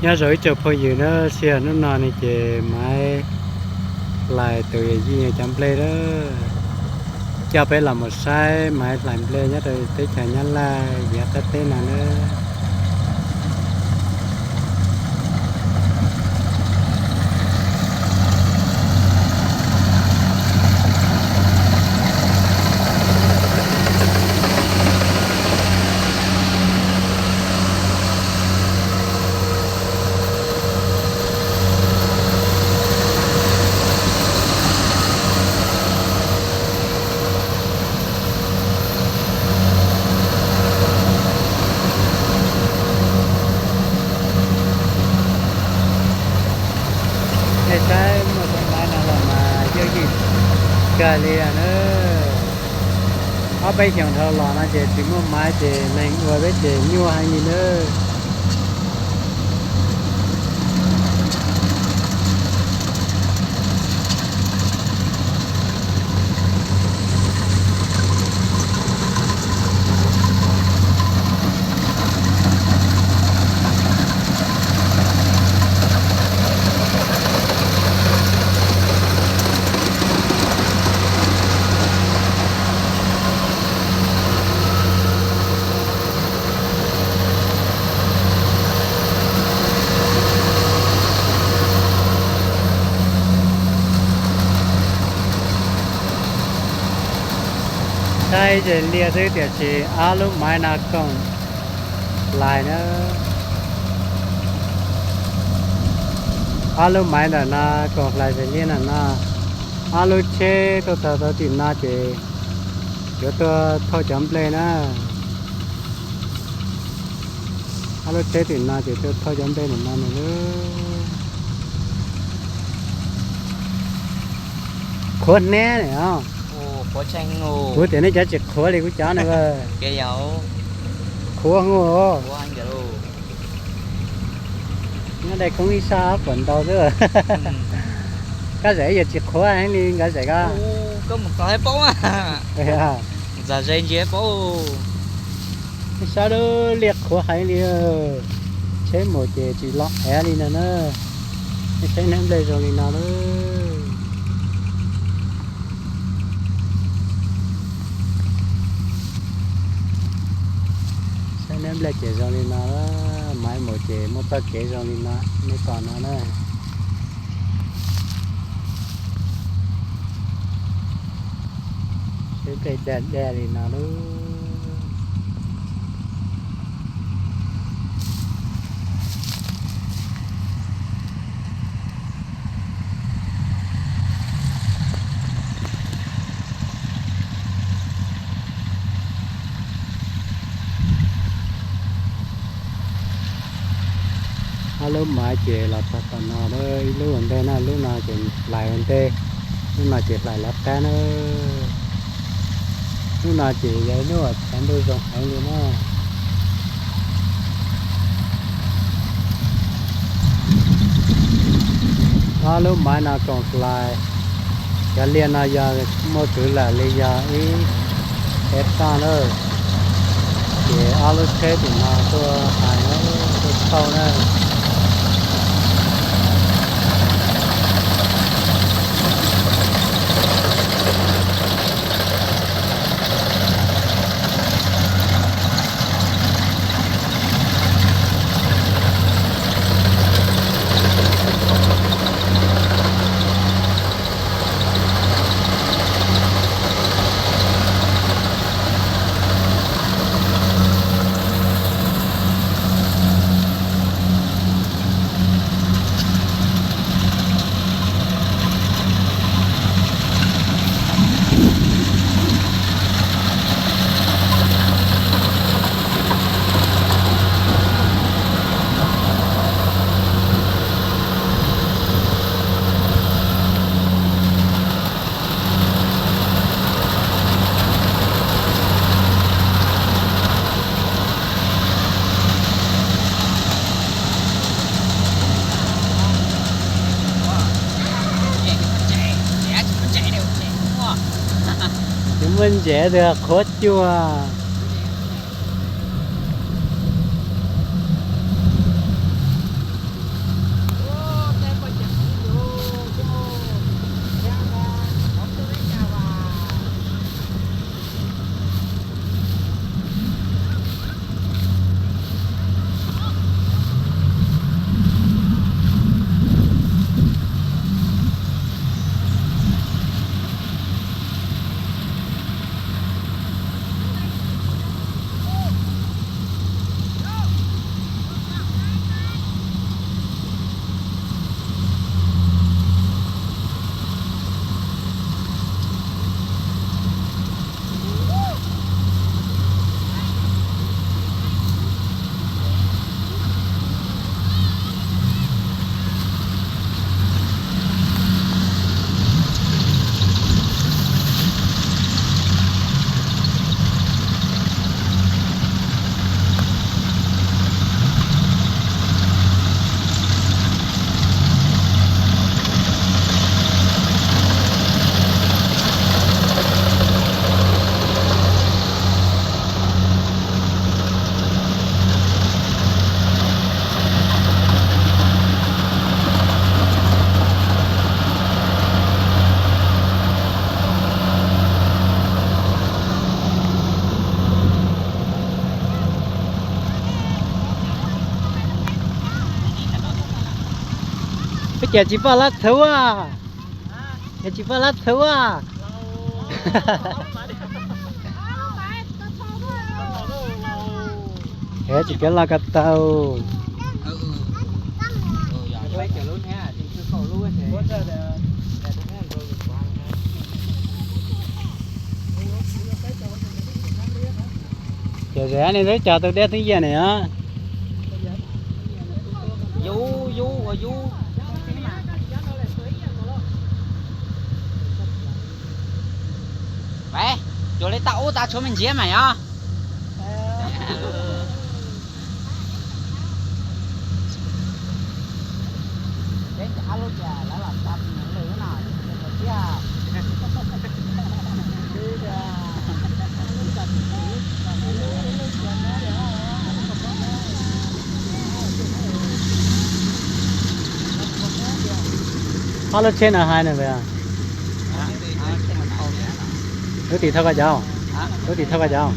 Nyob zoo ib tsoom phooj ywg na, sij hawm hnub no ne ces Maiv hlais tus yawm yij cov nplej lawm. Coj peb los mus saib Maiv hlais nplej nyob rau teb chaws Nyab Laj yav qab teb no na. Nej saib muaj cov Maiv no los mas yooj yim kawg li na. Ob peb xyoos dhau los no ces tsis muaj Maiv ces neeg ua peb ces nyuaj heev li na. Saib ze liaj xwb tiam sis ob lub Maiv no koom hlais na. Ob lub Maiv ntawm no koom hlais ze liaj ntawm no. Ob lub tsheb tuaj txog tau tim no ces yuav tuaj thauj cov nplej na. Ob lub tsheb tim no ces tuaj thauj cov nplej ntawm no na. Qhuav hnab ne os. Kuv tias nej cov tsis qhuav li kuv cov na. Qhuav hu. Nyob dai koob ib sab quas ntau xwb. Koj zam yog tsis qhuav heev li nkawd zam koj. Ib sab lub liaj qhuav heev li. Tsheb mus ces tsis loj av li no na. Nej saib hnab nplej zoo li no lawm. Saib hnab nplej ces zoo li no, Maiv mus ces muaj txoj kev zoo li no, nej pom no na. Saib nplej dag dag li no lawm. Ob lub Maiv ces los txog tom no, ib lub ua ntej na, lub no ces hlais ua ntej, lub no ces hlais lawv qab na. Lub no ces yog ib lub uas tshav ntuj zoo heev li na. Ob lub Maiv no koom hlais, cov liaj no yog muaj kwv lam li yog ib peb toj lawm, ces ob lub tsheb tim no tuaj hais na, tuaj thauj na. Tsis muaj ntsev twg qhuav cuag. Ces tsis paj lab thawv a, ces tsis paj lab thawv a. Es tsis kev laj ko taw. Ces zem ne, twb cog tus dej twb yiag ne os. Cuag li tau ub tas tshuav me ntsiav mas yog. Ob lub tsheb no hais no, lub tim thauj koj cov, lub tim thauj koj cov.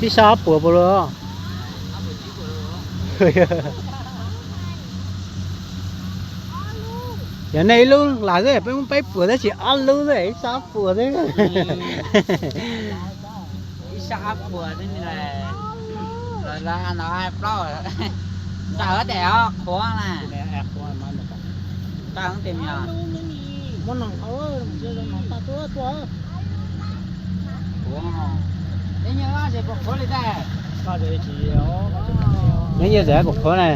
Ib sab ob puas puas los? Yog nej ib lub lam xwb peb muab peb puas tab sis ob lub xwb ib sab ob puas xwb. Ib sab ob puas xwb, lawv no plaub. Nrog tias qhuav na. Nrog tias neb nyiam zam kuv qhuav na.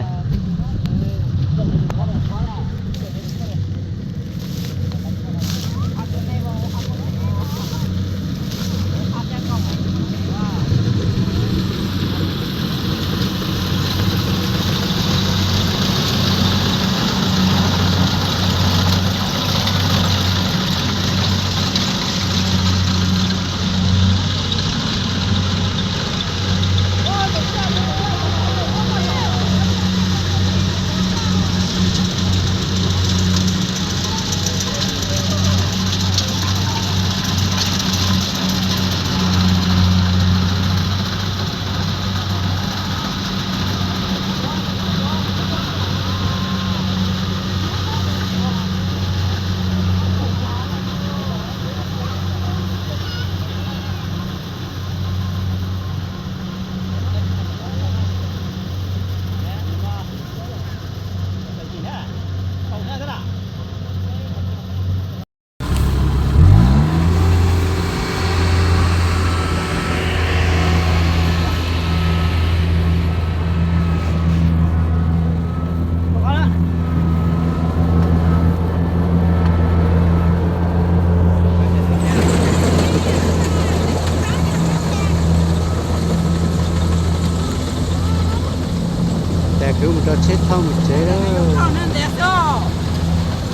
Ces kwv mus rau tsheb thauj mus tsev lawm.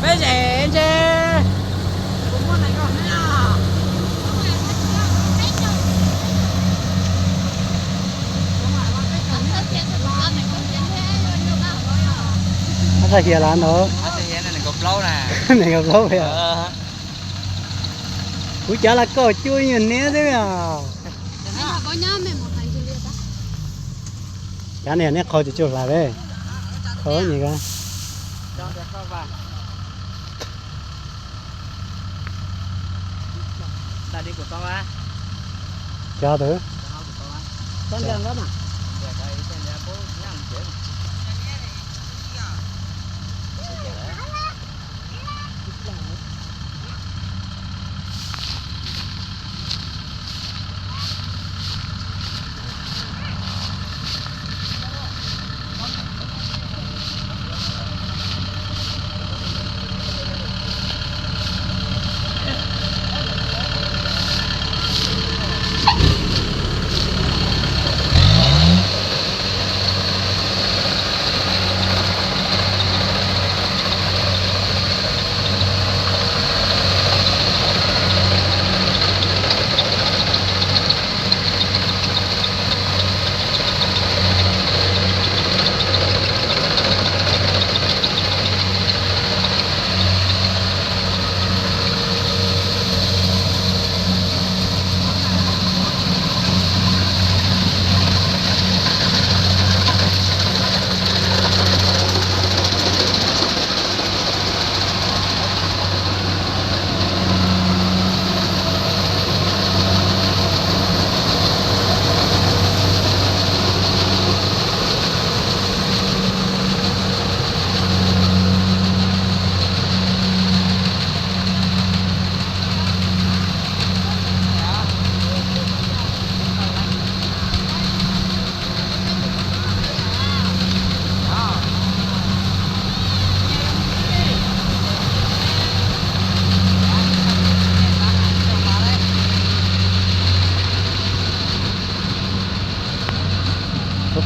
Peb zem ntse. Ab, txog hiav las ntawd. Nees nkaum plaub. Kuv cov las kaum cuaj nyuag niab xwb os. Cov niag neb qhau tsis tsuj hlais li. Qhau nyem ko. Cov twg?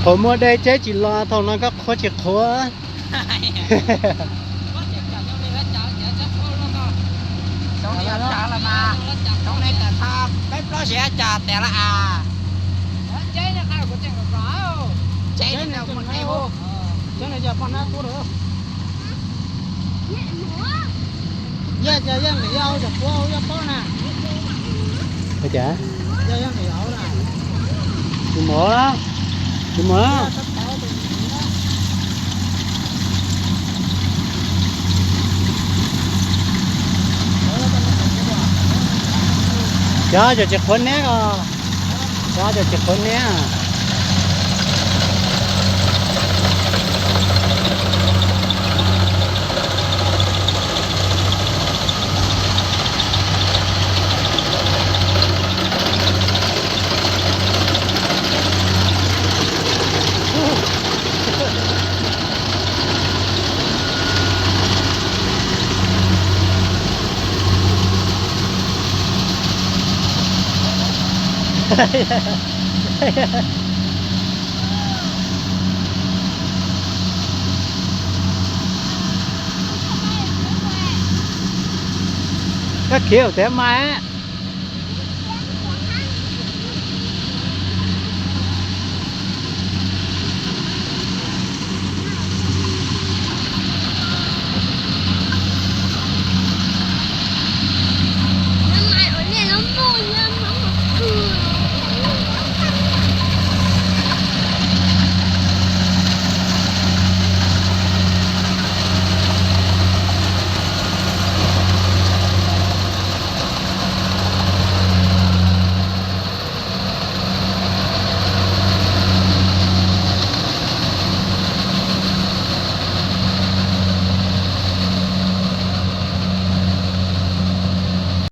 Thaum muaj dej tseb tsis los, thaum no koj qhuav tsis qhuav. Ua cas? Tsis mus, tsis mus. Cov cov tsis qhuav neb os. Cov cov tsis qhuav neb. Koj khiav tiag mas.